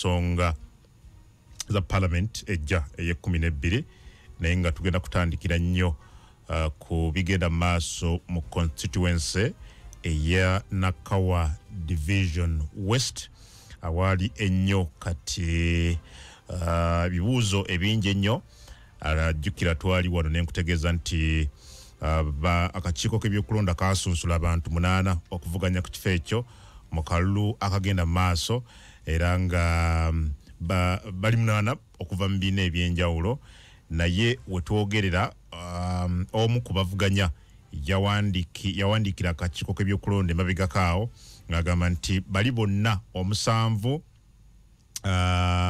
nsonga za parliament ejja ey'e12, naye nga tugenda kutandikira nnyo ku bigenda maaso mu constituency eya Nakawa Division West awaali ennyo kati ebibuuzo ebingi ennyo. Jjukira twali wano ne nkutegeeza nti akakiiko k'ebyokulonda kasunsula abantu 8 okuvuganya ku kifo ekyo mu kalulu akagenda maaso, era nga bali 8 okuva mu bibiina ebyenjawulo. Naye wetwogerera omu ku bavuganya yawandiikira akakiiko k'ebyokulonda emabegako awo ng'agamba nti bali bonna 7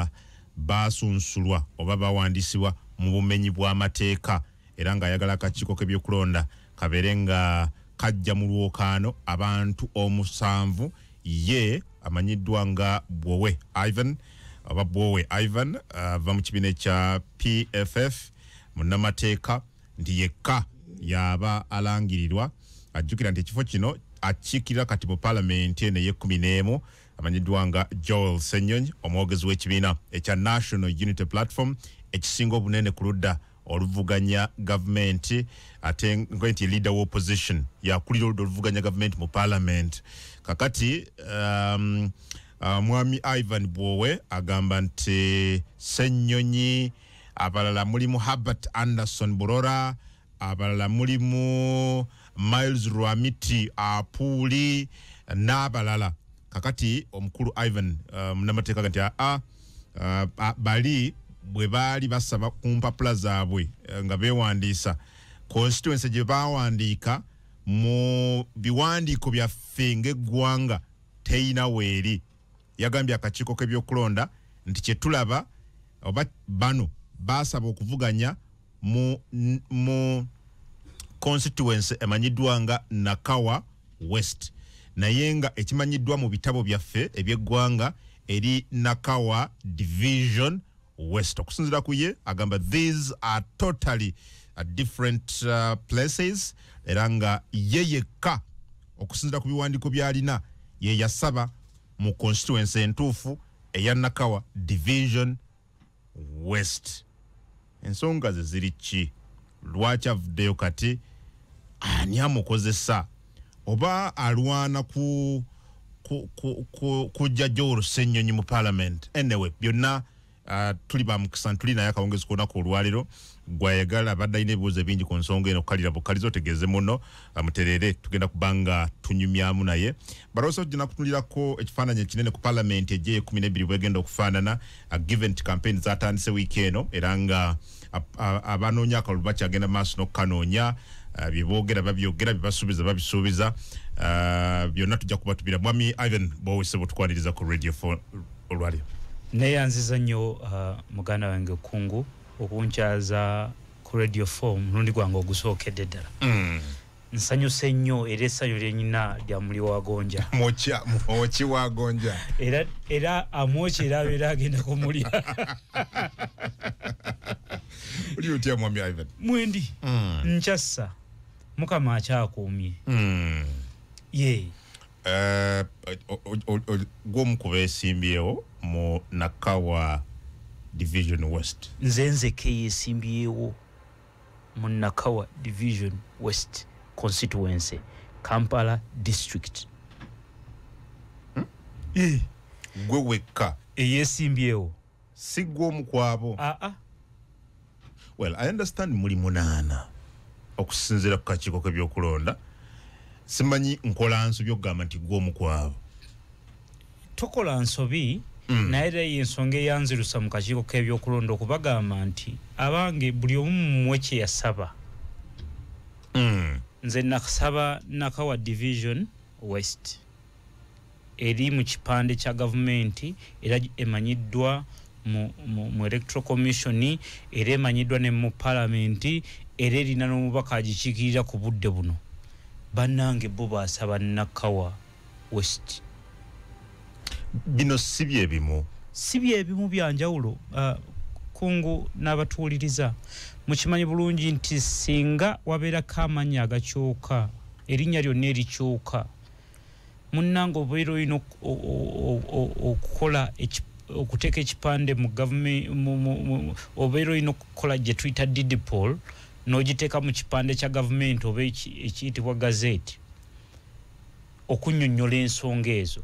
basunsulwa oba bawandiisibwa mu bumenyi bw'amateeka, era ng'ayagala akakiiko k'ebyokulonda kabeere nga kajja mu lwokaano abantu 7. Ye amanyiddwa nga Bwowe Ivan oba Bwowe Ivan ava mu kibiina ekya PFF, munnamateeka, nti yekka yaba alangirirwa. Ajjukira nti ekifo kino akiikirira kati mu paalamenti eno ey'e11 amanyiddwa nga Joel Ssenyonyi, omwogezi w'ekibiina ekya National Unity Platform ekisinga obunene ku ludda oluvuganya gavumenti, ate nti leader wa opposition, yakulira oludda oluvuganya gavumenti mu parliament. Kakati mwami Ivan Bwowe agamba nti Ssenyonyi, abalala mulimu Herbert Anderson Burora, abalala mulimu Miles Rwamiti Apuuli n'abalala. Kakati omukulu Ivan munnamateeka nti bali bwe baali basaba ku mpapula zaabwe nga beewandiisa, constituency gye baawandiika mu biwandiiko byaffe ng'eggwanga teyina weeri. Yagambye akakiiko k'ebyokulonda nti kye tulaba oba bano baasaba okuvuganya mu constituency emanyiddwa nga Nakawa West, naye nga ekimanyiddwa mu bitabo byaffe eby'eggwanga eri Nakawa Division West. Okusinziira ku ye agamba these are totally different places, era nga ye yekka okusinziira ku biwandiiko by'alina ye yasaba mu constituency entuufu eya Nakawa Division West. Ensonga ze ziri ki? Lwaki avuddeyo kati? Ani amukozesa oba alwana kujja Joel Ssenyonyi mu parliament? Anyway, byonna tuli ba mukisa tuli naye akawungezi k'olunaku olwaleero. Gwayagala abadde alina ebibuuzo ebingi ku nsonga eno, kukalira bukaliza otegeeze muno mutereere, tugenda kubanga tunyumyamu naye. Balowooza tugenda kutunulirako ekifaananyi ekinene ku parliament ejja 12 bwegenda okufaanana, given nti campaign zatandise wiiki eno, era nga abanoonya akalulu bakyagenda maaso n'okukanoonya, byeboogera babyogera, byebasuubiza babisuubiza, byonna tujja kuba tubira. Mwami Ivan Bwowe, tukwaniriza ku Radio 4 olwaleero. Neyanziza nnyo muganda wange Kungu okunkyaza ku Radio 4 omulundi gwange ogusookedde ddala. Nsanyuse nnyo, era essanyu lyenyina lya muli wa gonja. Mwoki wa gonja. Era amwoki era abeera agenda kumulya. Oli otya mwami Ivan? Mwendi. Nkyassa Mukama akyakuumye. Ye. Gw'omu ku beesimbyewo mu Nakawa Division West. Nze nzeke yeesimbyewo mu Nakawa Division West constituency, Kampala District. Gwe wekka eyeesimbyewo? Si gwe omu kwabo? Well, I understand muli 8 okusinziira ku kakiiko k'ebyokulonda. Simanyi nkola nsobi okugamba nti gwe omu kwabo. Tokola nsobi, naye era ensonga eyanzirusa mu kakiiko k'ebyokulonda okubagamba nti abange buli omu mumuwe kye yasaba. Nze nakasaba Nakawa Division West eri mu kipande kya gavumenti, era emanyiddwa mu Electoral Commission, era emanyiddwa ne mu parliament, era erina n'omubaka agikiikirira ku budde buno. Bannange bo baasaba Nakawa West. Bino si byebimu? Si byebimu, byanjawulo. Kungu n'abatuwuliriza mukimanyi bulungi nti singa wabeerako amannya agakyuka, erinnya lyonna erikyuka, munnange obeera olina okukola okuteeka ekipande mu gavumenti, obeera olina okukola gye tuyita deed poll, n'ogiteeka mu kipande kya gavumenti oba ekiyitibwa gazette, okunnyonnyola ensonga ezo.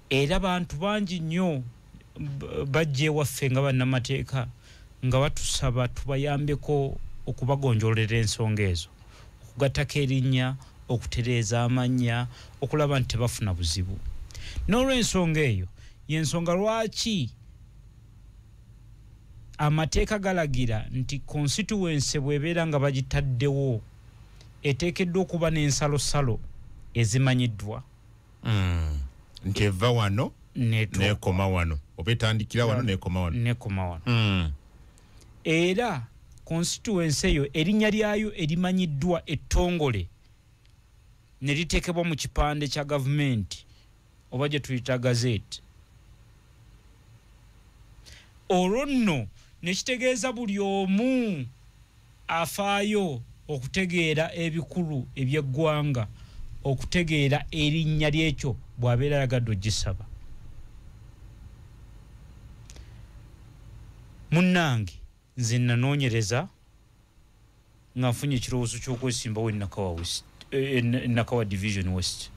Era bantu bangi nnyo bajja ewaffe nga bannamateeka nga batusaba tubayambeko okubagonjolera ensonga ezo, okugattako erinnya, okutereeza amannya, okulaba nti tebafuna buzibu. N'olwensonga eyo yensonga lwaki amateeka galagira nti constituency bw'ebeera nga bagitaddewo eteekeddwa okuba n'ensalosalo ezimanyiddwa. Nti eva wano nekoma wano, oba etandikira wano nekoma wano, nekoma wano. Era constituency eyo erinnya lyayo erimanyiddwa ettongole ne liteekebwa mu kipande kya gavumenti oba gye tuyita gazette. Olwo nno ne kitegeeza buli omu afaayo okutegeera ebikulu eby'eggwanga, okutegeera erinnya ly'ekyo bw'abeera ayagadde ogisaba. Munnange nze nanoonyereza nga nfunye ekirowoozo ky'okwesimbawo Nakawa Division West,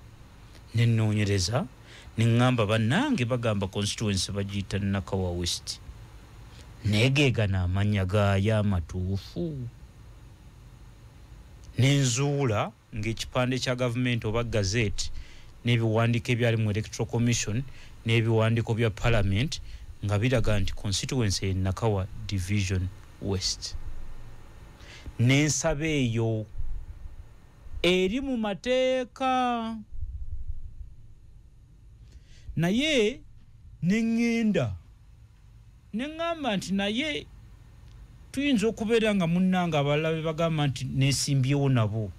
ne nnoonyereza ne ŋŋamba bannange bagamba constituency bagiyita Nakawa West, naye geegano amannya gaayo amatuufu. Ne nzuula ng'ekipande kya gavumenti oba gazette n'ebiwandiiko ebyali mu Electoral Commission n'ebiwandiiko bya Parliament nga biraga nti constituency ye Nakawa Division West. N'ensaba eyo eri mu mateeka, naye ne ŋŋenda ne ŋŋamba nti naye tuyinza okubeera nga munnange abalala be bagamba nti neesimbyewo nabo,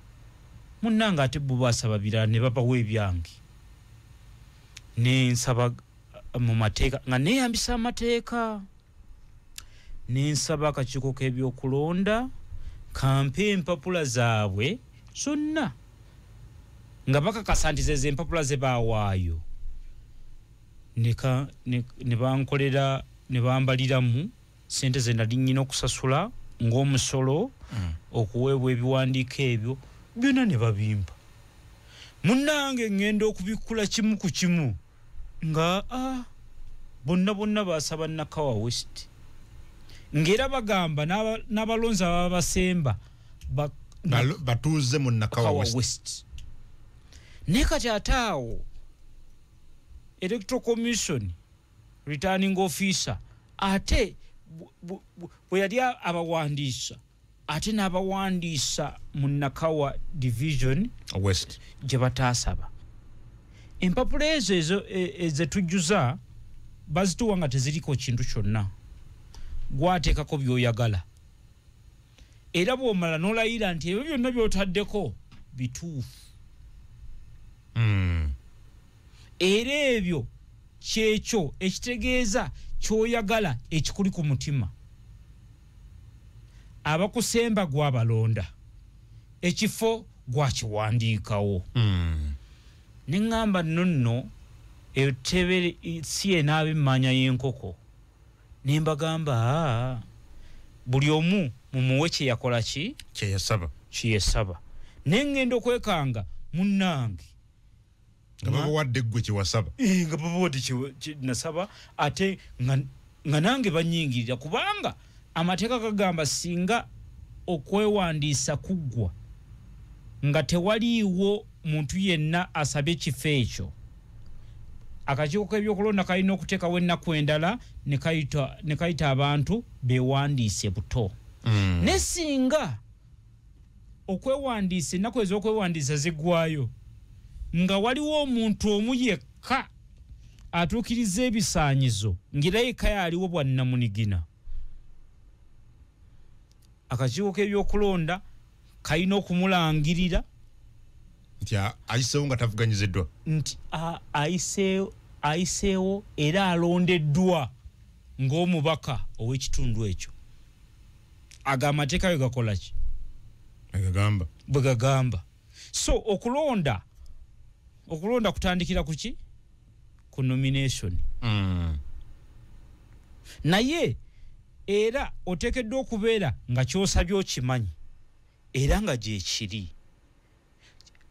munnange ate bo baasaba birala ne babawa ebyange. Ne nsaba mu mateeka nga neeyambisa amateeka, ne nsaba akakiiko k'ebyokulonda kampe empapula zaabwe zonna nga bakakasa nti zezo empapula ze baawaayo, ne bankolera ne bambaliramu sente ze nali nnyina okusasula ng'omusolo, okuweebwa ebiwandiiko ebyo byonna ne babimpa. Munnange ŋŋenda okubikkula kimu ku kimu nga bonna bonna baasaba Nakawa West, ng'era bagamba n'abalonzi ababa basemba batuuze mu Nakawa West. Naye kati ate awo Electoral Commission returning officer ate bwe yali abawandiisa, ate n'abawandiisa mu Nakawa Division West gye bataasaba. Empapula ezo ezetujjuza bazituwa nga teziriko kintu kyonna, gwateekako by'oyagala, era bw'omala n'olayira nti ebyo byonna by'otaddeko bituufu. Era ebyo kyekyo ekitegeeza ky'oyagala ekikuli ku mutima. Abakusemba gwabalonda, ekifo gwakiwandiikawo. Ne ŋŋamba nno nno etebe si enaaba emmanya y'enkoko, ne mbagamba buli omu mumuwe kye yakola ki kye yasaba. Ne ŋŋenda okwekanga munnange nga babawadde ggwe kye wasaba, nga babawadde kye nasaba, ate nga nange bannyingirira, kubanga amateeka gagamba singa okwewandiisa kuggwa nga tewaliiwo muntu yenna asabye kifo ekyo, akakiiko k'ebyokulonda kalina okuteekawo ennaku endala ne kayita abantu beewandiise buto. Ne singa okwewandiisa ennaku ez'okwewandiisa ziggwayo nga waliwo omuntu omu yekka atuukiriza ebisaanyizo ng'era yekka yaliwo bwannamunigina, akakiiko k'ebyokulonda kalina okumulangirira nti ayiseewo nga tavuganyiziddwa, nti ayiseewo era alondeddwa ng'omubaka ow'ekitundu ekyo. Ago amateeka ge gakola ki? Agagamba bwe gagamba. So okulonda kutandikira ku ki? Ku nomination. Naye era oteekeddwa okubeera nga ky'osabye okimanyi era nga gyekiri.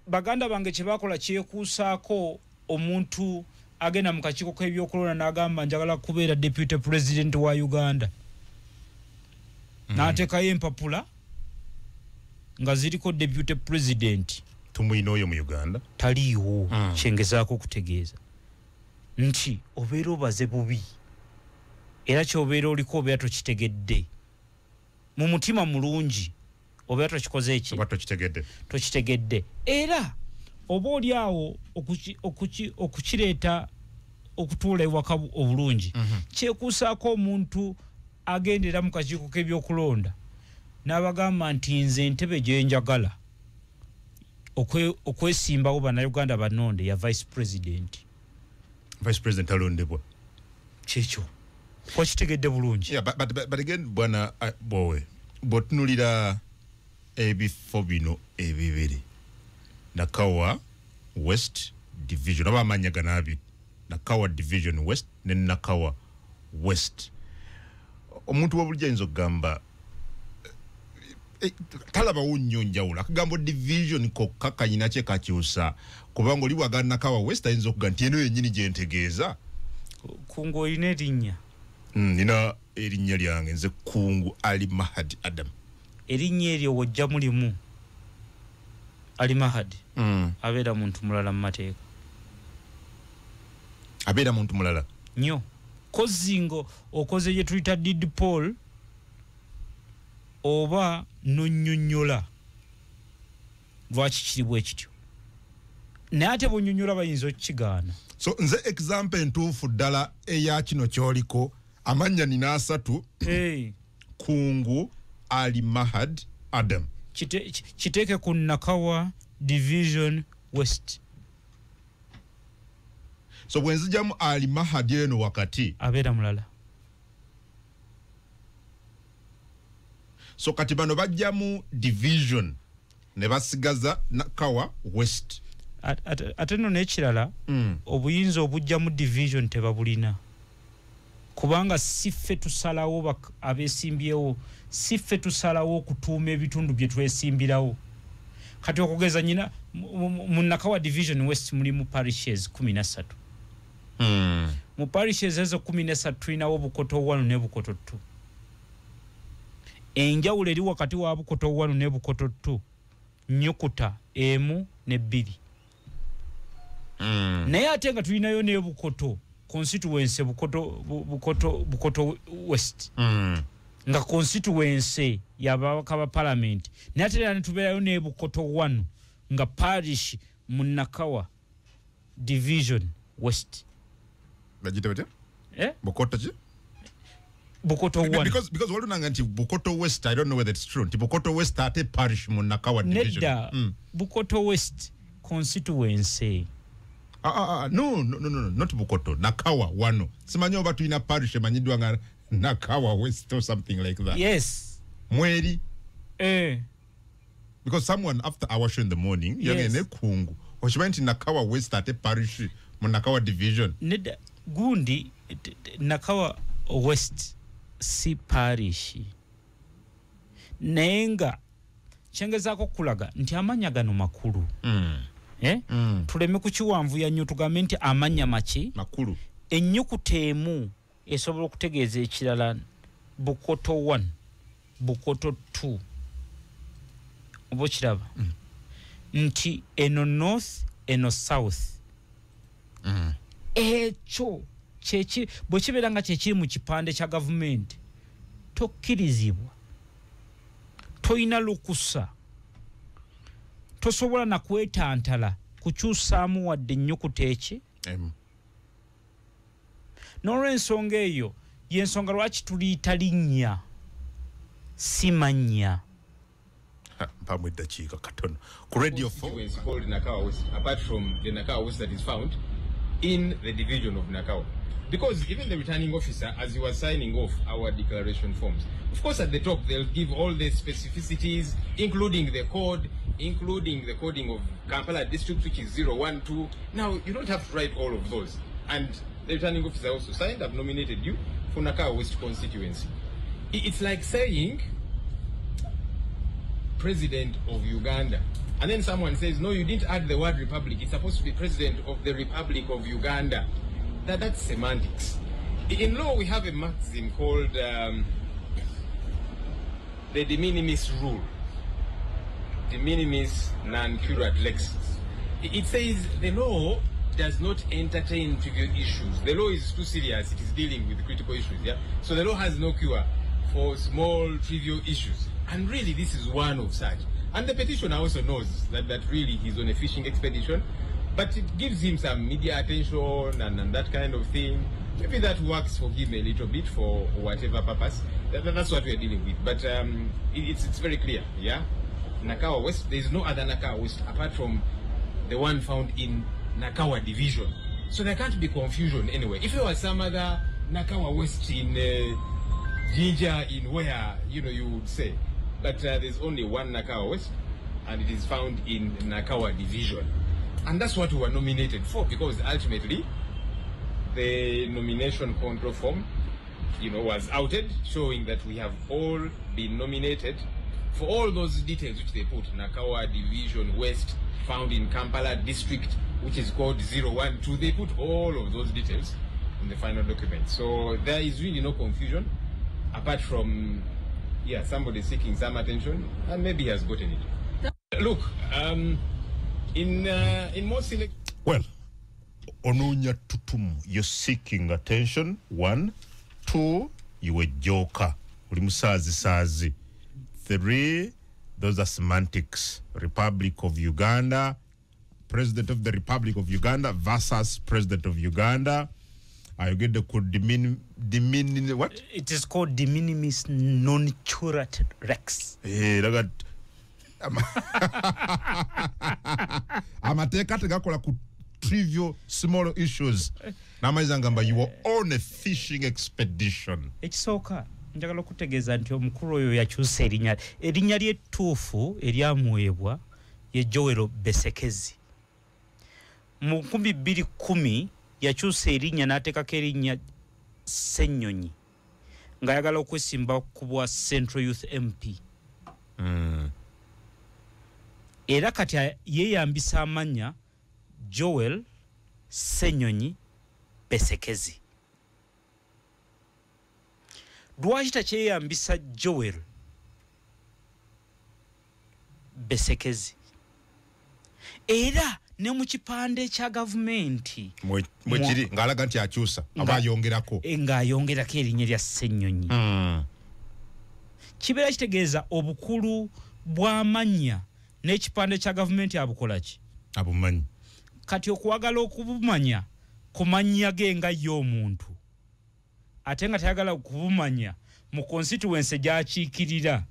Baganda bange kye bakola kyekuusaako omuntu agenda mu kakiiko k'ebyokulonda n'agamba njagala kubeera deputy president wa Uganda. N'ateekayo empapula nga ziriko deputy president. Tumuyina oyo mu Uganda? Taliiwo. Kyengezaako okutegeeza nti obeera obaze bubi era ky'obeera oliko obeera tokitegedde. Mu mutima mulungi obeera tokikoze eki? Oba tokitegedde. Tokitegedde. Era oba oli awo okukireeta okutuula ewaka obulungi. Kyekuusaako omuntu agendera mu kakiiko k'ebyokulonda n'abagamba nti nze entebe gye njagala okwesimbawo bannayuganda bannonde ya vice president. Vice president alondebwa. Kyekyo. Wakitegedde bulungi. Yeah, but again, bwana Bowe, bw'otunuulira ebifo bino ebibiri, Nakawa West Division, oba amannya gano abiri, Nakawa Division West ne Nakawa West. Omuntu wa bulijjo ayinza okugamba talabawo nnyo njawulo. Akagambo division kokka kayina kye kakyusa, kubanga oli bw'agamba Nakawa West ayinza okugamba nti eno yennyini gye ntegeeza. Kungu olina erinnya? Nina erinnya lyange nze Kungu Ali Mahadi Adam. Erinnya eryo wojja mulimu Ali Mahadi abeera muntu mulala mu mateeka. Abeera muntu mulala nnyo. Kozingo okoze gye tuyita deed poll oba nonnyonnyola lwaki kiri bwe kityo, naye ate bw'onnyonnyola bayinza okukigaana. So nze example entuufu ddala eya kino ky'oliko, amannya nina asatu. Hey. Kungu Ali Mahad Adam. Kiteeke ku Nakawa Division West. So bwe nzijamu Ali Mahad eno wakati abeera mulala. So kati bano bajjamu division ne basigaza Nakawa West. Ate nno n'ekirala, obuyinza obujjamu division tebabulina, kubanga si ffe tusalawo abeesimbyewo, si ffe tusalawo okutuuma ebitundu bye twesimbirawo. Kati okugeza nyina mu Nakawa Division West mulimu parishes 13. Mu parishes ezo 13 tulinawo Bukoto 1 ne Bukoto 2. Enjawulo eri wakati wa Bukoto 1 ne Bukoto 2 nnyukuta 1 ne 2. Naye ate nga tulinayo ne Bukoto constituency, Bukoto West, nga constituency y'ababaka ba parliament. Naye ate era ne tubeerayo ne Bukoto 1 nga parish mu Nakawa Division West. Bagiyita batya? Eh? Bukoto ki? Bukoto 1. Because walunanga nti Bukoto West, I don't know whether it's true, nti Bukoto West ate parish mu Nakawa Division. Nedda, Bukoto West constituency. No, not Bukoto, Nakawa wano. Simanyi oba tulina parish emanyiddwa nga Nakawa West or something like that. Yes. Mweri. Eh. Because someone after our show in the morning, Yes. yagende Kungu. Okimanyi nti Nakawa West ate parish mu Nakawa Division. Nedda, gundi Nakawa West si parish. Naye nga kyengezaako okulaga nti amannya gano makulu. Tuleme kukiwanvuya nnyo tugambe nti amannya maki? Makulu. Ennyukuta emu esobola okutegeeza ekirala. Bukoto 1, Bukoto 2. Oba okiraba? Nti eno north, eno south. Ekyo bwe kibeera nga kyekiri mu kipande kya gavumenti, tokkirizibwa, toyina lukusa, tosobola na kwetantala kukyusaamu wadde ennyukuta eki. N'olw'ensonga eyo y'ensonga lwaki tuliyita linnya si mannya. Mpamu eddakiika katono ku Radio 4. Constituency called Nakawa West, apart from the Nakawa West that is found in the division of Nakawa. Because even the returning officer, as he was signing off our declaration forms, of course at the top they'll give all the specificities, including the code, including the coding of Kampala district, which is 012. Now, you don't have to write all of those. And the returning officer also signed, I've nominated you. for Nakawa West constituency. It's like saying President of Uganda. And then someone says, no, you didn't add the word republic. It's supposed to be President of the Republic of Uganda. That's semantics. In law, we have a maxim called the de minimis rule. De minimis non curat lex. It says the law does not entertain trivial issues. The law is too serious. It is dealing with critical issues. Yeah. So the law has no cure for small trivial issues. And really, this is one of such. And the petitioner also knows that really he's on a fishing expedition, but it gives him some media attention and that kind of thing. Maybe that works for him a little bit for whatever purpose. That's what we're dealing with. But it's very clear, yeah? Nakawa West, there's no other Nakawa West apart from the one found in Nakawa Division. So there can't be confusion anyway. If there was some other Nakawa West in Jinja, in where, you know, you would say. But there's only one Nakawa West, and it is found in Nakawa Division. And that's what we were nominated for, because ultimately the nomination control form, you know, was outed, showing that we have all been nominated for all those details which they put. Nakawa Division West, found in Kampala District, which is called 012. They put all of those details in the final document. So there is really no confusion, apart from, yeah, somebody seeking some attention, and maybe he has gotten it. Look, in most select... Well, ononya tutum, you're seeking attention, 1. 2, you a joker. Oli musazi sazi. 3, those are semantics. Republic of Uganda, President of the Republic of Uganda versus President of Uganda. I get the code dimin what? It is called de minimis non curat rex. Eh, that amateeka tegakola ku trivial small issues. Namaiza ngamba you were on a fishing expedition. Ekisooka njagala okutegeeza nti omukulu oyo yakyusa erinnya. Erinnya ly'ettuufu eryamuweebwa ye Joel Besekezi. Mu 2010 yakyusa erinnya n'ateekako erinnya Ssennyonyi ng'ayagala okwesimba ku bwa Central Youth MP. Era kati yeeyambisa amannya Joel Ssennyonyi Besekezi. Lwaki takyeyambisa Joel Besekezi? Era ne mu kipande kya gavumenti mwekiri ng'alaga nti akyusa aba ayongerako, ng'ayongerako erinnya lya Ssennyonyi. Kibeera kitegeeza obukulu bw'amannya n'ekipande kya gavumenti abukola ki? Abumanyi. Kati okwagala okubumanya ku mannya ge nga ye omuntu, ate nga tayagala okubumanya mu constituency gy'akiikirira,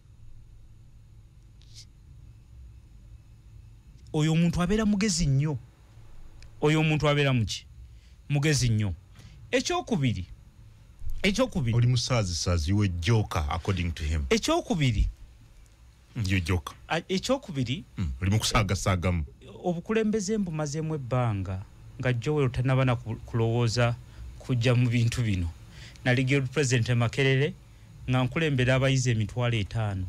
oyo omuntu abeera mugezi nnyo. Oyo omuntu abeera muki? Mugezi nnyo. Ekyokubiri, oli musazi sazi, you a joker according to him. Ekyokubiri, you joker. Ekyokubiri, oli mukusaagasagamu. Obukulembeze mbumazeemu ebbanga nga Joel tannaba na kulowooza kujja mu bintu bino. Nali guild president Makerere nga nkulembera abayizi 50,000.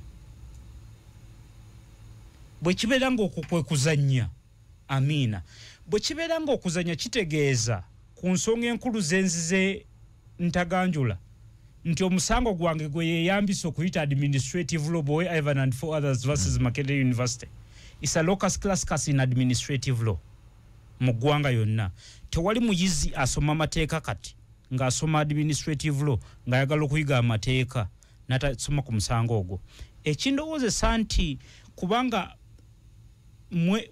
Bwe kibeera ng'okwo kwe kuzannya, amiina. Bwe kibeera ng'okuzannya kitegeeza ku nsonga enkulu ze nzize ntaganjula nti omusango gwange gwe yeeyambisa okuyita administrative law boy Ivan and 4 others versus Makerere University. It's a locus classicus in administrative law mu ggwanga yonna. Tewali muyizi asoma amateeka kati ng'asoma administrative law ng'ayagala okuyiga amateeka n'atasoma ku musango ogwo. Ekindowoozesa nti kubanga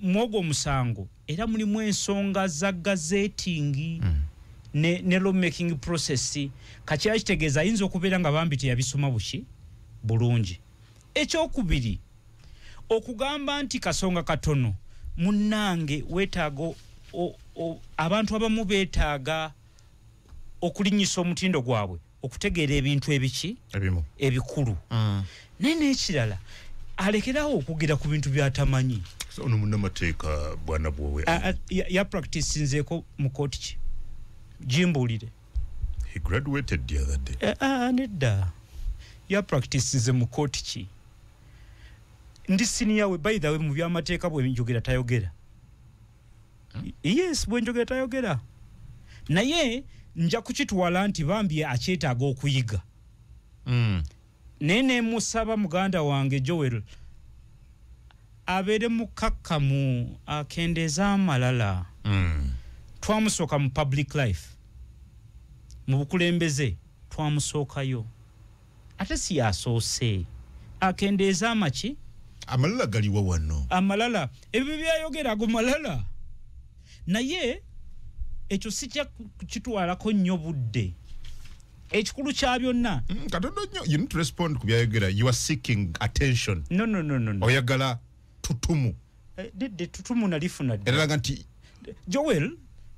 mwogwo omusango era mulimu ensonga za gazetting ne law making process, kakiba kitegeeza ayinza okubeera nga bambi teyabisoma buki bulungi. Ekyokubiri, okugamba nti kasonga katono, munnange weetaaga abantu abamu beetaaga okulinnyisa omutindo gwabwe okutegeera ebintu ebiki ebikulu. Naye n'ekirala alekerawo okugira ku bintu by'atamanyi. Ono munnamateeka bwana bwowe ya practice nzeeko mu kooti ki? Jimbuulire. He graduated the other day. Nedda ya practices mu kooti ki? Ndi senior we, by the way, mu byamateeka. Bwe njogera tayogera. Yes, bwe njogera tayogera, naye nja kukitwala nti bambi akyetaaga okuyiga. Naye nemusaba muganda wange Joel abeere mukakkamu, akendeeza amalala. Twamusooka mu public life, mu bukulembeze twamusookayo, ate si yasoose. Akendeeza amaki. Amalala galiwa wano? Amalala, ebyo byayogera ago malala, naye ekyo sijja kukitwalako nnyo budde. Ekikulu kya byonna, Katono nnyo, you need to respond ku byayogera. You are seeking attention. No, no, no, no, no. Oyagala tutumu. Nedde, tutumu nalifuna dda. Era nti Joel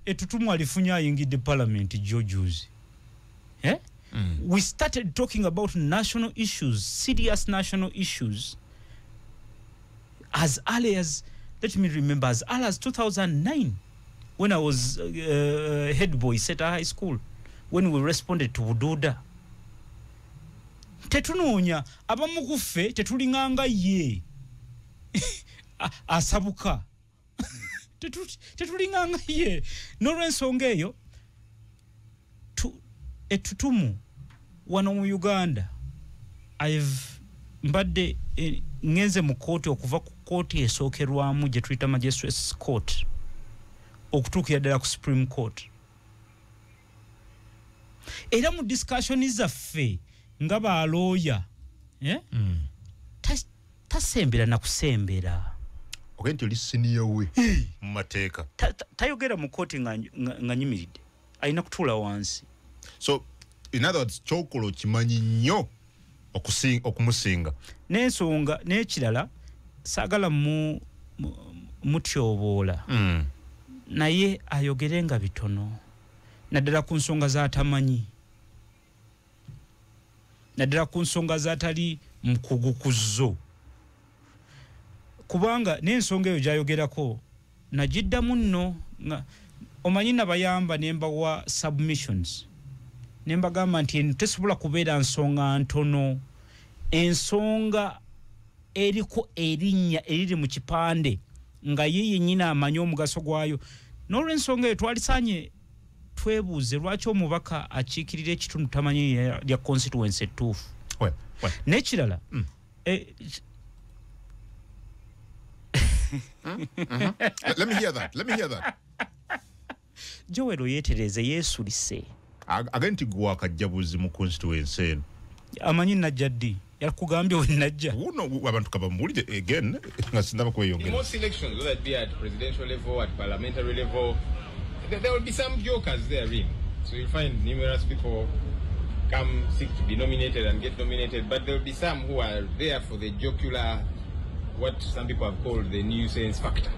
etutumu alifunye ayingidde parliament juzi, eh? We started talking about national issues, serious national issues, as early as, let me remember, as early as 2009, when I was head boy Seta High School, when we responded to Bududa. Tetunoonya abamu ku ffe tetulinganga ye asabuka. Tetulinganga ye. N'olwensonga eyo, etutumu wano mu Uganda, I've mbadde ngenze mu kooti, okuva ku kooti esookerwamu gye tuyita Magistrates Court okutuukira ddala ku Supreme Court. Era mu discussion zaffe nga balooya, eh? Tasembera nakusembera. Okay, nti oli senior we mu mateeka. Tayogera mu kooti nga nyimiridde, alina kutuula wansi. So in other words, kyokola okimanyi nnyo okumusinga. N'ensonga n'ekirala, saagala mutyoboola, naye ayogere nga bitono, naddala ku nsonga z'atamanyi, naddala ku nsonga z'atali mukugu ku zo, kubanga n'ensonga eyo gy'ayogerako nagiddamu nno nga omanyi nabayamba ne mbawa submissions ne mbagamba nti eno tesobola kubeera nsonga ntono, ensonga eriko erinnya eriri mu kipande nga ye yennyini amanyi omugaso gwayo. N'olwensonga eyo twalisaanye twebuuze lwaki omubaka akiikirira ekitundu tamanyi lya constituency ettuufu. Well. N'ekirala, Let me hear that. Let me hear that. Joel yeetereze, yeesulise. Agende nti gwe wakajjabuzi mu constituency eno. Amanyi najja ddi? Yakugambye we najja? Wuno abantu kabamuwulire again nga sinaba In kweyongera. most elections, whether it be at presidential level, at parliamentary level, there will be some jokers therein. So you'll find numerous people come seek to be nominated and get nominated, but there will be some who are there for the jocular, what some people have called the nuisance factor.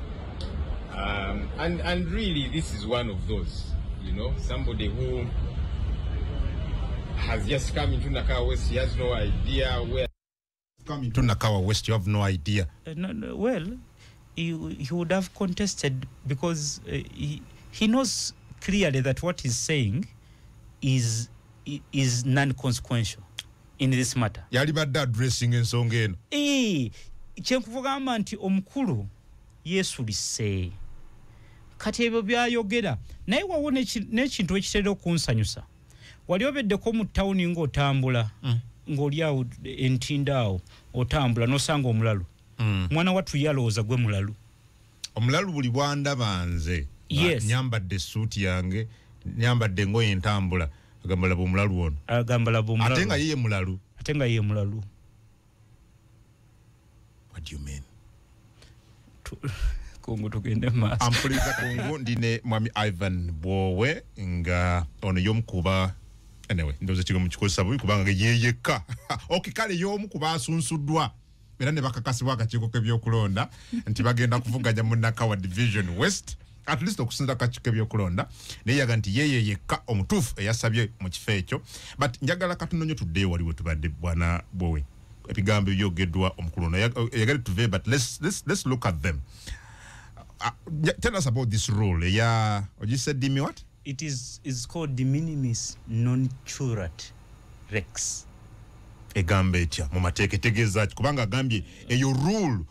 And really, this is one of those, somebody who has just come into Nakawa West, he has no idea where. Come into Nakawa West, you have no idea. No, well, he would have contested because he knows clearly that what he's saying is non-consequential in this matter. Yalibadde addressing ensonga eno. Kyenkuvugamba nti omukulu yeesulise. Kati ebyo byayogera, naye wawo n'ekintu ekitera okunsanyusa. Wali obeddeko mu tawuni ng'otambula, ng'oli awo entinda awo otambula n'osanga omulalu. Mwana wattu yalowooza gwe mulalu. Omulalu buli bwandaba nze nyambadde essuuti yange, nyambadde engoye entambula, agamba laba omulalu ono. Agamba laba omulalu. Ate nga ye mulalu. Ate nga ye mulalu. What do you mean? Kungu tugende maaso. Ampuliza Kungu, ndine mwami Ivan Bwowe nga ono y'omukuba, anyway, ndowooza ekigambo kikozesa bubi kubanga ye yekka. Okay, kale y'omu ku basunsuddwa era ne bakakasibwa akakiiko k'ebyokulonda nti bagenda kuvuganya mu Nakawa Division West, at least okusinza akakiiko k'ebyokulonda, naye yaga nti ye yekka omutuufu eyasabye mu kifo ekyo. But njagala katono nnyo tuddeyo wali we tubadde, bwana Bwowe. Ebigambo ebyogeddwa omukulu ono yagala tuve, but let's look at them. Tell us about this rule. Yeah, you said Dimi what? It is called de minimis non curat rex. Egamba etya mu mateeka? Etegeeza ki? Kubanga agambye eyo rule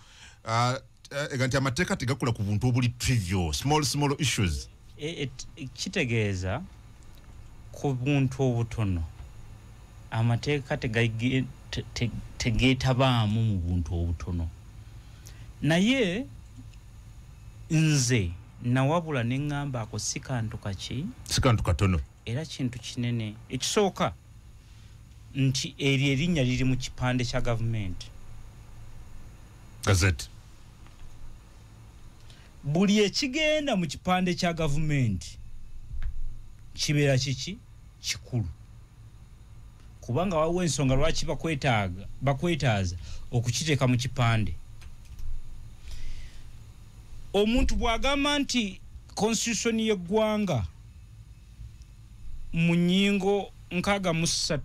nti amateeka tegakula ku buntu obuli trivial, small small issues. Kitegeeza ku buntu obutono amateeka tegeetabaamu mu buntu obutono. Naye nze nawabula ne ŋŋamba ako si kantu kaki, si kantu katono, era kintu kinene. Ekisooka nti eryo erinnya liri mu kipande kya gavumenti, gazette. Buli ekigenda mu kipande kya gavumenti kibeera kiki? Kikulu, kubanga waliwo ensonga lwaki bakwetaaza okukiteeka mu kipande. Omuntu bw'agamba nti constitution y'eggwanga mu nnyingo 63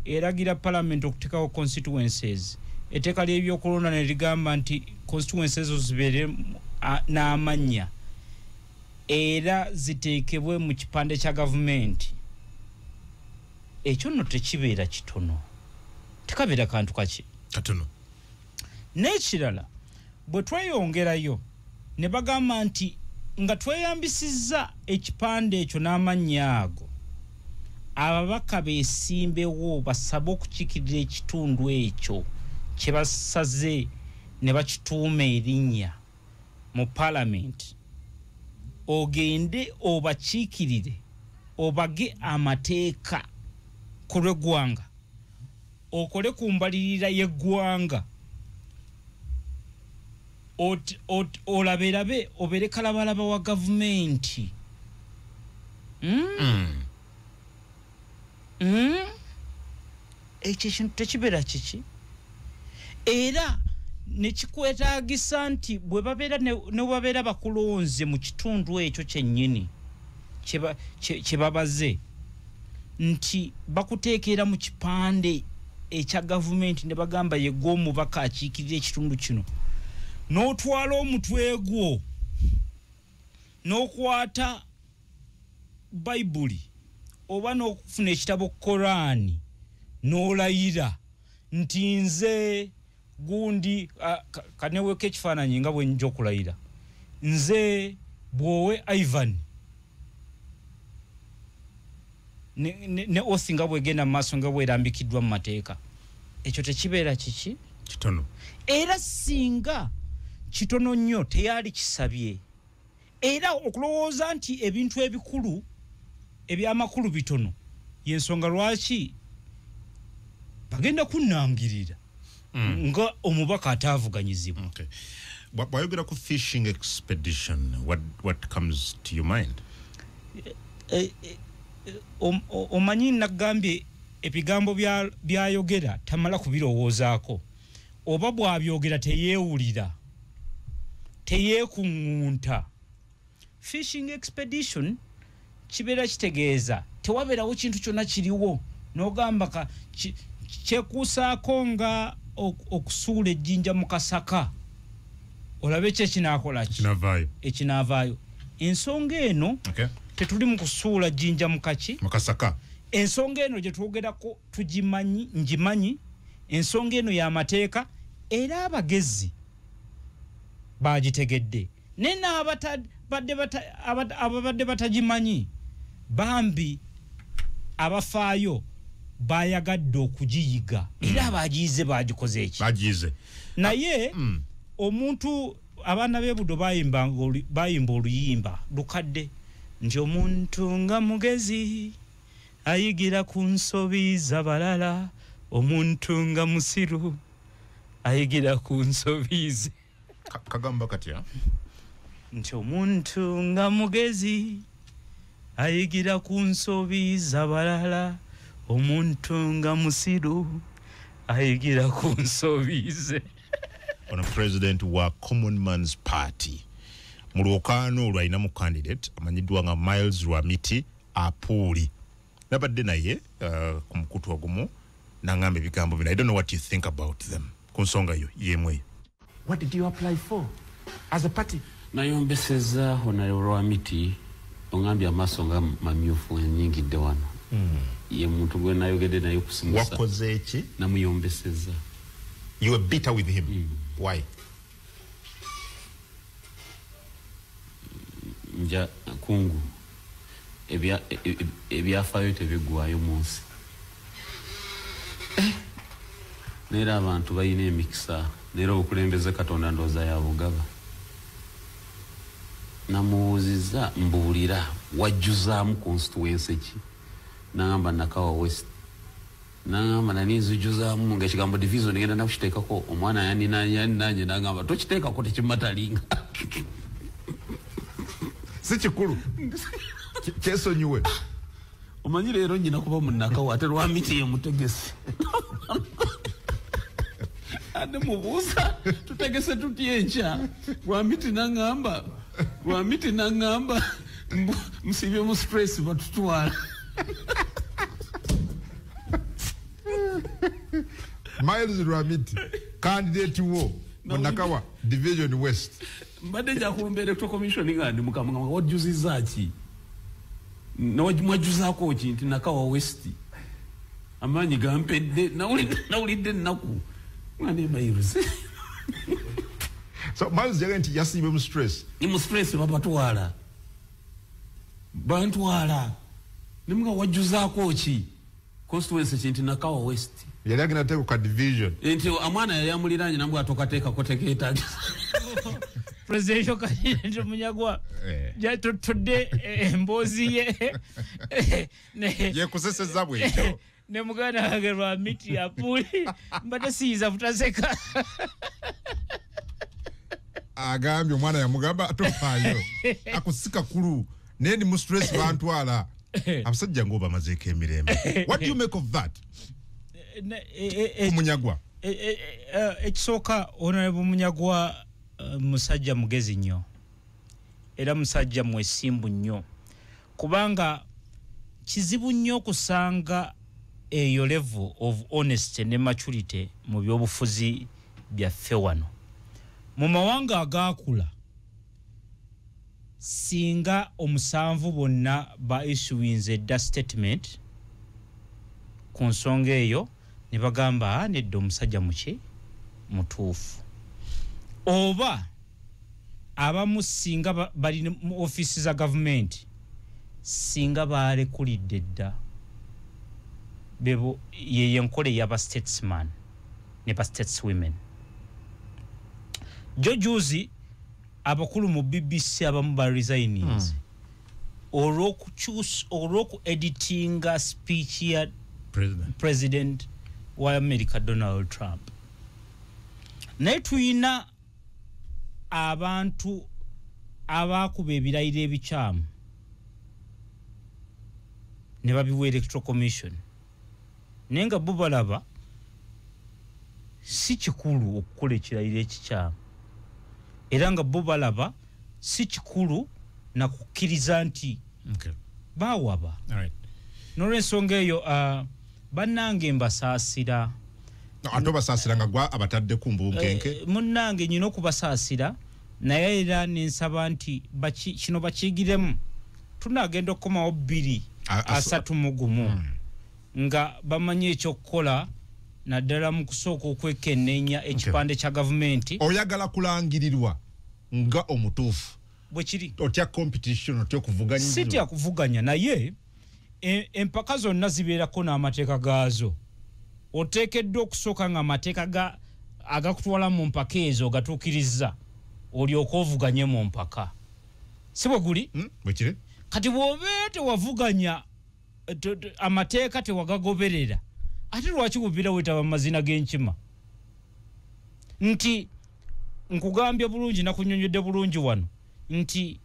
eragira parliament okuteekawo constituencies, etteeka ly'ebyokulonda ne ligamba nti constituencies ezo zibeere n'amannya era ziteekebwe mu kipande kya gavumenti, ekyo nno tekibeera kitono, tekabeera kantu kaki katono. N'ekirala, bwe tweyongerayo ne bagamba nti nga tweyambisizza ekipande ekyo n'amannya ago, ababaka beesimbewo basabe okukiikirira ekitundu ekyo kye basaze ne bakituuma erinnya mu palamenti, ogende obakiikirire, obage amateeka ku lw'eggwanga, okole ku mbalirira y'eggwanga, olaberabe obeere kalabalaba wa gavumenti. Ekyo ekintu tekibeera kiki, era nekikwetaagisa nti bwe babeera ne babeera bakulonze mu kitundu ekyo kyennyini kye babaze nti bakuteekera mu kipande ekya gavumenti ne bagamba ye gw'omubaka akiikirira ekitundu kino, n'otwala omutwe gwo n'okwata Bayibuli oba n'okufuna ekitabo Koraani n'olayira nti nze gundi, kaneweko ekifaananyi nga bwe nja okulayira, nze bwowe Ivan ne oath nga bwegenda mu maaso nga bwerambikiddwa mu mateeka, ekyo tekibeera kiki? Kitono. Era singa kitono nnyo teyali kisabye. Era okulowooza nti ebintu ebikulu ebyamakulu bitono y'ensonga lwaki bagenda kunnangirira nga omubaka ataavuganyizibwa. Okay. Bw'ayogera ku fishing expedition, what comes to your mind? Omanyi nagambye ebigambo byayogera tamala kubirowoozaako, oba bw'abyogera teyeewulira, teyeekuŋŋunta. Fishing expedition kibeera kitegeeza tewabeerawo kintu kyonna kiriwo n'ogamba kyekuusaako nga okusuula ejjinja mu kasaka olabe ki ekinaakola ki ekinaavaayo. Ensonga eno tetuli mu kusuula jjinja mu kaki mu kasaka. Ensonga eno gye twogerako tugimanyi, ngimanyi. Ensonga eno y'amateeka era abagezi bagitegedde, naye n'ababadde batagimanyi bambi abafaayo bayagadde okugiyiga, era abagiyize bagikoze eki? Bagiyize. Naye omuntu, abaana b'ebudo bayimba oluyimba lukadde nti omuntu nga mugezi ayigira ku nsobi z'abalala, omuntu nga musiru ayigira ku nsobi ze. Kagamba katya? Nti omuntu nga mugezi ayigira ku nsobi z'abalala, omuntu nga musiru ayigira ku nsobi ze. Ono president wa Common Man's Party mu lwokaano olwo alinamu candidate amanyiddwa nga Miles Rwamiti Apuuli. Nabadde naye ku mukutu ogumu n'angamba ebigambo bino. I don't know what you think about them ku nsonga yo y'emu eyo. What did you apply for as a party? Nayombeseza Honorable Rwamiti Ongambye amaaso nga mamyufu enyingidde wano. Ye muntu gwe nayogedde naye kusimusa. Wakoze ki? Namuyombesezza. You were bitter with him. Why? Nja kungu ebyafaayo tebiggwayo mu nsi. Neera abantu balina emikisa, neera obukulembeze Katonda ndowooza yabugaba. Namubuuzizza mbuulira wajjuzaamu constituency ki? Nangamba Nakawa West. Nangamba nani nzijjuzaamu nga ekigambo division ngenda nakukiteekako omwana yaninanye nangamba tokiteekako tekimatalinga. Si kikulu. Kyesonyiwe. Omanyi leero nnyina kuba mu Nakawa ate Lwamiti ye mutegesi. Ate mubuuza tutegese tutya enkya? Lwamiti nangamba musibye mu stress batutwala. Miles Lwamiti candidate wo mu Nakawa Division West. Mbadde nja kulumba Electoral Commission nga ndi mukama wajjuzizza ki? Mwajjuzaako ki nti Nakawa West? Amaanyi gampedde, nawulidde ennaku. Mwana Miles. So Miles yagambye nti yasiibye mu stress. Ni mu stress babatwala. Bantwala. Ne mga wajjuzaako ki? Constituency ki nti Nakawa West. Yali agenda teeka ka division. Nti omwana yali amuliraanye nambwa atokateekako tekeetaagisa. Presidential candidate Munyagwa yatutudde emboozi ye yekuseseza bwekyo ne muganda wange Lwamiti Apuuli mbadde siyinza butaseka. Agambye omwana yamugamba tofaayo akusika kulu naye ndi mu stress bantwala. Abasajja ng'obamazeeko emirembe. What do you make of that? Munyagwa ekisooka Honorable Munyagwa musajja mugezi nnyo era musajja mwesimbu nnyo, kubanga kizibu nnyo okusanga eyo level of honesty ne maturity mu byobufuzi byaffe wano. Mu mawanga agaakula singa omusanvu bonna ba issuinze dda statement ku nsonga eyo ne bagamba nedda omusajja muki mutuufu, oba abamu singa bali mu ofiisi za gavumenti singa balekulidde dda. Bebo ye enkola ey'aba statesman ne ba stateswomen. Jo juzi abakulu mu BBC abamu ba resigninze olw'oku editinga speech ya President wa America Donald Trump. Naye tuyina abantu abakuba ebirayiro ebikyamu ne babiwa Electoral Commission, naye nga bo balaba si kikulu okukola ekirayiro ekikyamu, era nga bo balaba si kikulu na kukkiriza nti baawaba. N'olwensonga eyo bannange mbasaasira. Ate obasaasira nga gwa abatadde ku mbunkenke? Munnange nnina okubasaasira, naye era nensaba nti kino bakiyigiremu. Tunaagenda okukomawo 2031 nga bamanyi ekyokukola naddala mu kusooka okwekenneenya ekipande kya gavumenti. Oyagala kulangirirwa nga omutuufu bwe kiri. Otya competition, otya okuvuganya? Sitya kuvuganya, naye empaka zonna zibeerako n'amateeka gaazo. Oteekeddwa okusooka nga amateeka agakutwala mu mpaka ezo gatuukirizza olyoke ovuganye mu mpaka, si bwe guli? Bwe kiri. Kati bw'obeera tewavuganya, amateeka tewagagoberera, ate lwaki bubeera weetaba mu mazina g'enkima? Nti nkugambye bulungi, nakunnyonnyodde bulungi wano nti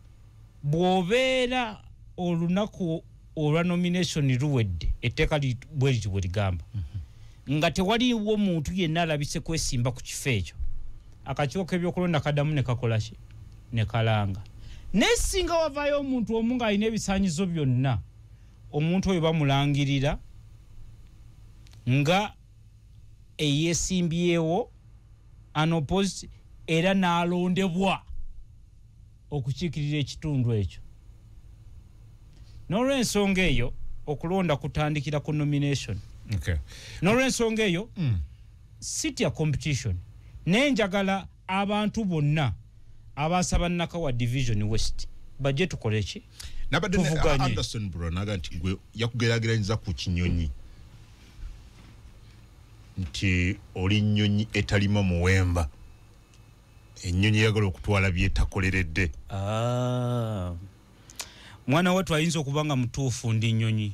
bw'obeera olunaku olwa nomination luwedde, etteeka bwe liti bwe ligamba, nga tewaliwo muntu yenna alabise kwesimba ku kifo ekyo, akakiiko k'ebyokulonda kaddamu ne kakola ki? Ne kalanga. Naye singa wavaayo omuntu omu ng'alina ebisaanyizo byonna, omuntu oyo bamulangirira nga eyeesimbyewo unopposed era n'alondebwa okukiikirira ekitundu ekyo. N'olwensonga eyo okulonda kutandikira ku nomination. Okay. N'olwensonga eyo sitya competition, naye njagala abantu bonna abasaba Nakawa Division West bajje tukole ki? Nabadde ne Tuvuganye. Anderson Bulonaga nti gwe yakugeraageranyiza ku kinyonyi, nti oli nnyonyi etalima muwemba, ennyonyi eyagala okutwala byetakoleredde. Ah. Mwana wattu ayinza okuba nga mutuufu, ndi nnyonyi,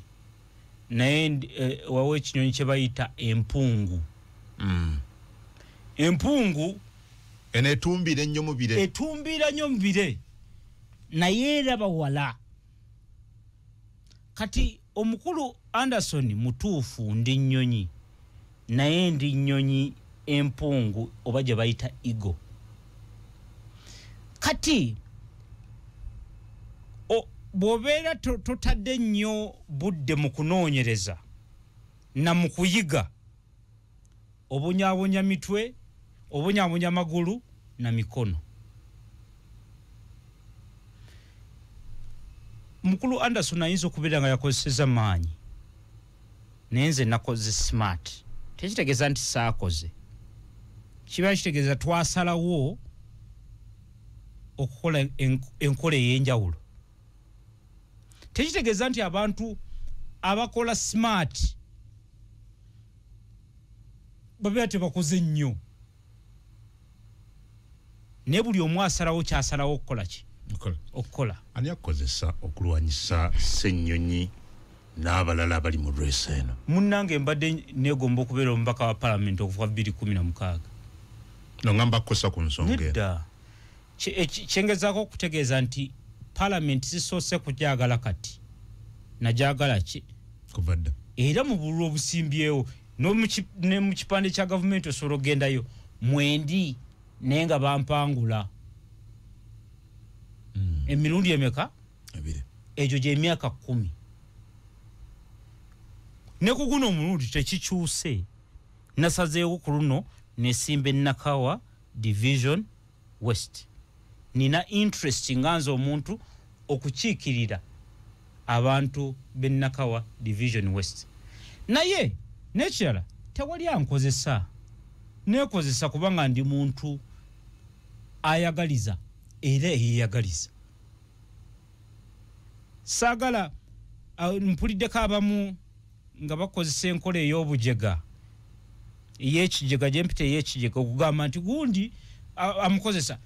naye wawo ekinyonyi kye bayita empungu. Empungu eno etumbira ennyo mu bire, etumbira nnyo mu bire, naye eraba wala. Kati omukulu Anderson mutuufu, ndi nnyonyi, naye ndi nnyonyi empungu oba gye bayita eagle. Kati bw'obeera totadde nnyo budde mu kunoonyereza na mu kuyiga, obonyaabonya mitwe, obonyaabonya magulu na mikono. Mukulu Anderson ayinza okubeera nga yakozesezza maanyi, naye nze nakoze smart. Tekitegeeza nti saakoze, kiba kitegeeza twasalawo okukola enkola ey'enjawulo. Tekitegeeza nti abantu abakola smart babeera tebakoze nnyo, naye buli omu asalawo kyasalawo okukola ki? Okukola. Okukola. Ani akozesa okulwanyisa Ssennyonyi n'abalala abali mu race eno? Munnange, mbadde neegomba okubeera omubaka wa palamenti okuva 2016. Nongamba kukosa ku nsonga eno. Nedda. Kyengezaako okutegeeza nti palamenti sisoose kugyagala, kati najagala ki? Kuva dda. Era mu bululu obusimbyewo ne mu kipande kya gavumenti osobola okugendayo mwendi, naye nga bampangula emirundi emeka? Ebiri. Egyo gyemyaka 10. Ne ku guno omulundi tekikyuse, nasazeewo ku luno nesimba Nakawa Division West. Nina interest nga nze omuntu okukiikirira abantu b'e Nakawa Division West. Naye n'ekirala, tewali ankozesa, neekozesa kubanga ndi muntu ayagaliza era eyeyagaliza. Saagala mpuliddeko abamu nga bakozesa enkola ey'obujega, ey'ekijega, gyempita ey'ekijega, okugamba nti gundi amukozesa.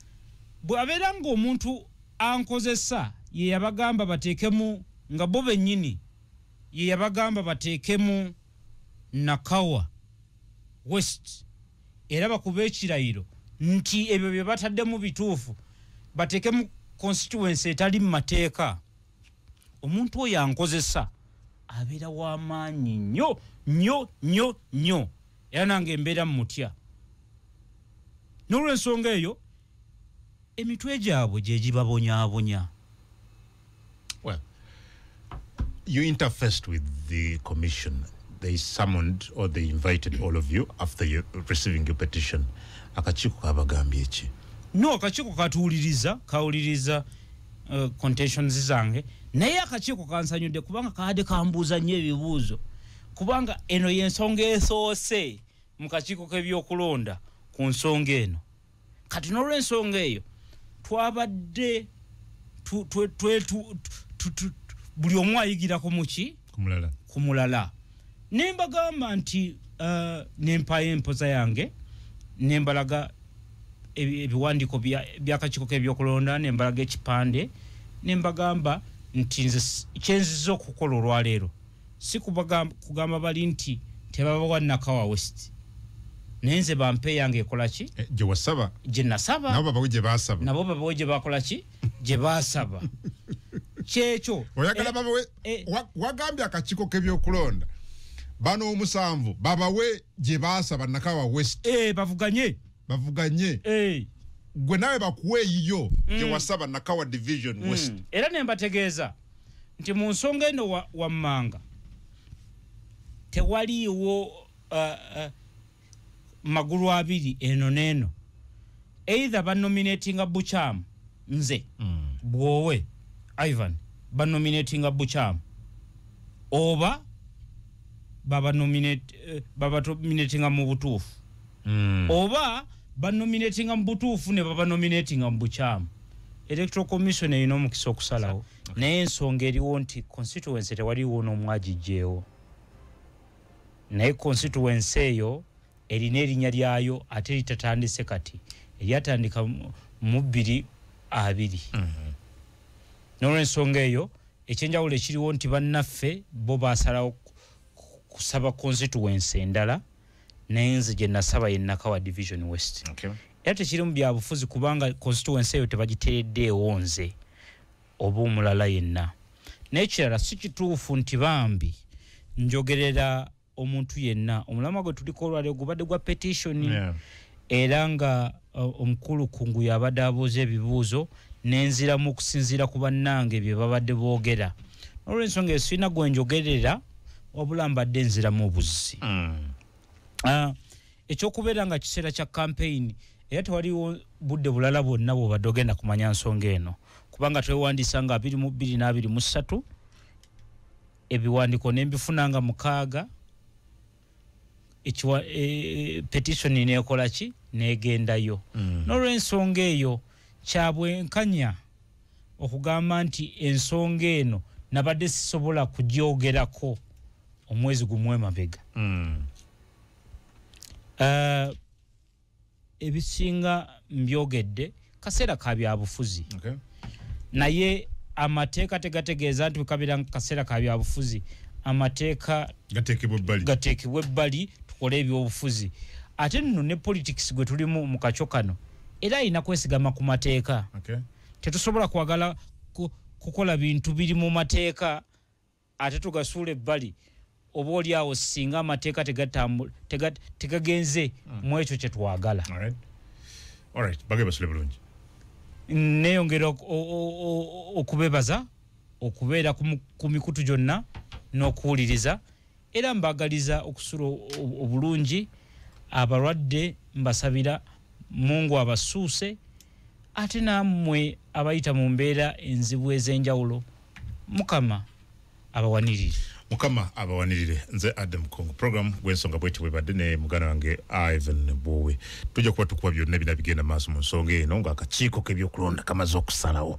Bw'abeera ng'omuntu ankozesa ye yabagamba bateekemu, nga bo bennyini ye yabagamba bateekemu Nakawa West, era bakuba ekirayiro nti ebyo bye bataddemu bituufu, bateekemu constituency etali mu mateeka, omuntu oyo ankozesa abeera w'amaanyi nnyo nnyo nnyo nnyo, era nange embeera mutya. N'olwensonga eyo emitwe gyabwe gye gibabonyaabonya. Well, you interfaced with the commission. They summoned or they invited all of you after you receiving your petition. Akakiiko kabagambye ki? No, akakiiko katuwuliriza, kawuliriza contentions zange, naye akakiiko kansanyudde kubanga kaadde kambuuza nnyo ebibuuzo, kubanga eno y'ensonga esoose mu kakiiko k'ebyokulonda ku nsonga eno. Kati n'olwensonga eyo twabadde buli omu ayigirako muki? Ku mulala. Ku mulala. Ne mbagamba nti nempaayo empoza yange, ne mbalaga ebiwandiiko by'akakiiko k'ebyokulonda, ne mbalaga ekipande, ne mbagamba nti nze kyenziza okukola olwaleero si kugamba bali nti tebabawa Nakawa West, naye nze bampe yange ekola ki? Gye wasaba. Gye nasaba. Nabo babawe gye baasaba. Nabo babawe gye bakola ki? Gye baasaba. Kyekyo. Oyagala babawe, wagambye akakiiko k'ebyokulonda bano omusanvu babawe gye baasaba Nakawa West. Bavuganye. Bavuganye. Gwe nawe bakuwe eyiyo gye wasaba Nakawa Division West. Era ne mbategeeza nti mu nsonga eno wammanga tewaliiwo magulu abiri eno n'eno. Either banominatinga bukyamu nze bwowe Ivan, Banominatinga bukyamu oba babanominatinga mu butuufu, oba banominatinga mu butuufu ne babanominatinga mu bukyamu. Electoral Commission erina omukisa okusalawo. Naye ensonga eriwo nti constituency tewaliwo n'omu agigyewo, naye constituency eyo erina erinnya lyayo ate litatandise kati, eryatandika mu 2020. N'olwensonga eyo, ekyenjawulo ekiriwo nti bannaffe bo basalawo kusaba constituency endala, naye nze gye nasaba ye Nakawa Division West. Era tekiri mu byabufuzi, kubanga constituency eyo tebagitereddeewo nze oba omulala yenna. Naye kirala, si kituufu nti bambi njogerera omuntu yenna. Omulamwa gwe tuliko olwaleero gubadde gwa petition, era nga omukulu Kungu yabadde abuuza ebibuuzo nenziramu okusinziira ku bannange bye babadde boogera. Olw'ensonga eyo sirina gwe njogerera, wabula mbadde nziramu obuzzi. Ekyokubeera nga kiseera kya campaign, era tewaliwo budde bulala bwonna bwobadde ogenda kumanya nsonga eno, kubanga twewandiisa nga 22 na 23, ebiwandiiko nembifuna nga 6, petition nekola ki, negendayo. N'olwensonga eyo kyabwenkanya okugamba nti ensonga eno nabadde sisobola kugyogerako omwezi gumu emabega. Ebisinga mbyogedde, kaseera ka byabufuzi. Naye amateeka tegategeeza nti bwekabeera kaseera ka byabufuzi amateeka gateekebwa ebbali, gateekebwa ebbali tukole ebyobufuzi. Ate nno ne politics gwe tulimu mu kakyo kano era alina kwesigama ku mateeka. Tetusobola kwagala kukola bintu biri mu mateeka ate tugasuula ebbali, oba oli awo singa amateeka tegagenze mu ekyo kye twagala. Alright. Bage basule bulungi. Neyongera okubebaza okubeera ku mikutu gyonna n'okuwuliriza, era mbagaliza okusula obulungi. Abalwadde mbasabira Mungu abasuuse, ate nammwe abayita mu mbeera enzibu ez'enjawulo Mukama abawanirire. Mukama abawanirire. Nze Adam Kongo, program gwensonga bweti bwebadde ne muganda wange Ivan Bwowe. Tujja kuba tukuba byonna bina bigenda maaso mu nsonga eno ng'akakiiko k'ebyokulonda kamaze okusalawo.